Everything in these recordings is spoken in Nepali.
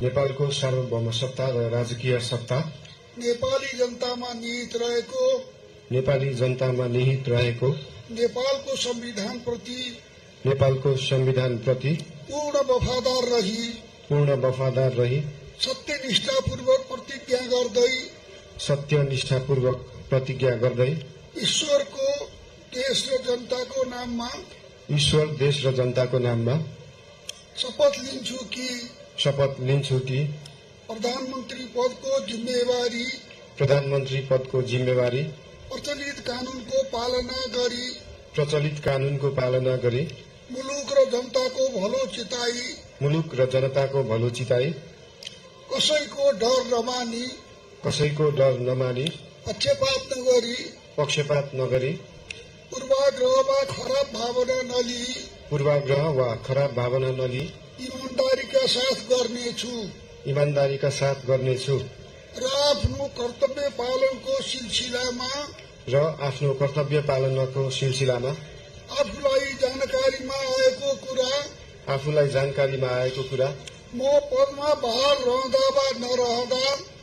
नेपालको सार्वभौम सत्ता र राजकीय सत्ता नेपाली जनतामा निहित रहेको नेपाली जनतामा निहित रहेको नेपालको संविधानप्रति नेपालको संविधानप्रति पूर्ण वफादार रही सत्यनिष्ठापूर्वक प्रतिज्ञा गर्दै ईश्वर, देश र जनताको नाममा शपथ लिन्छु कि प्रधानमन्त्री पदको जिम्मेवारी प्रचलित कानूनको पालना गरी मुलुक र जनताको भलो चिताई कसैको डर नमानी पक्षपात नगरी पूर्वाग्रह वा खराब भावना नलिई ईमानदारीका साथ गर्नेछु र आफ्नो कर्तव्य पालनको सिलसिलामा आफूलाई जानकारीमा आएको कुरा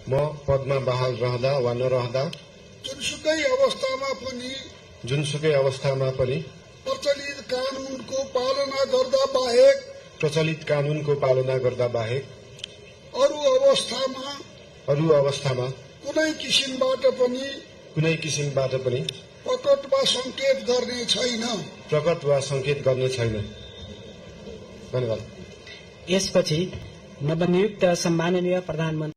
म पदमा बहाल रहँदा वा नरहँदा जुनसुकै अवस्थामा पनि प्रचलित कानूनको पालना गर्दा बाहेक अरू अवस्थामा कुनै किसिमबाट पनि प्रकट वा संकेत गर्ने छैन। धन्यवाद। यसपछि नवनियुक्त सम्माननीय प्रधानमन्त्री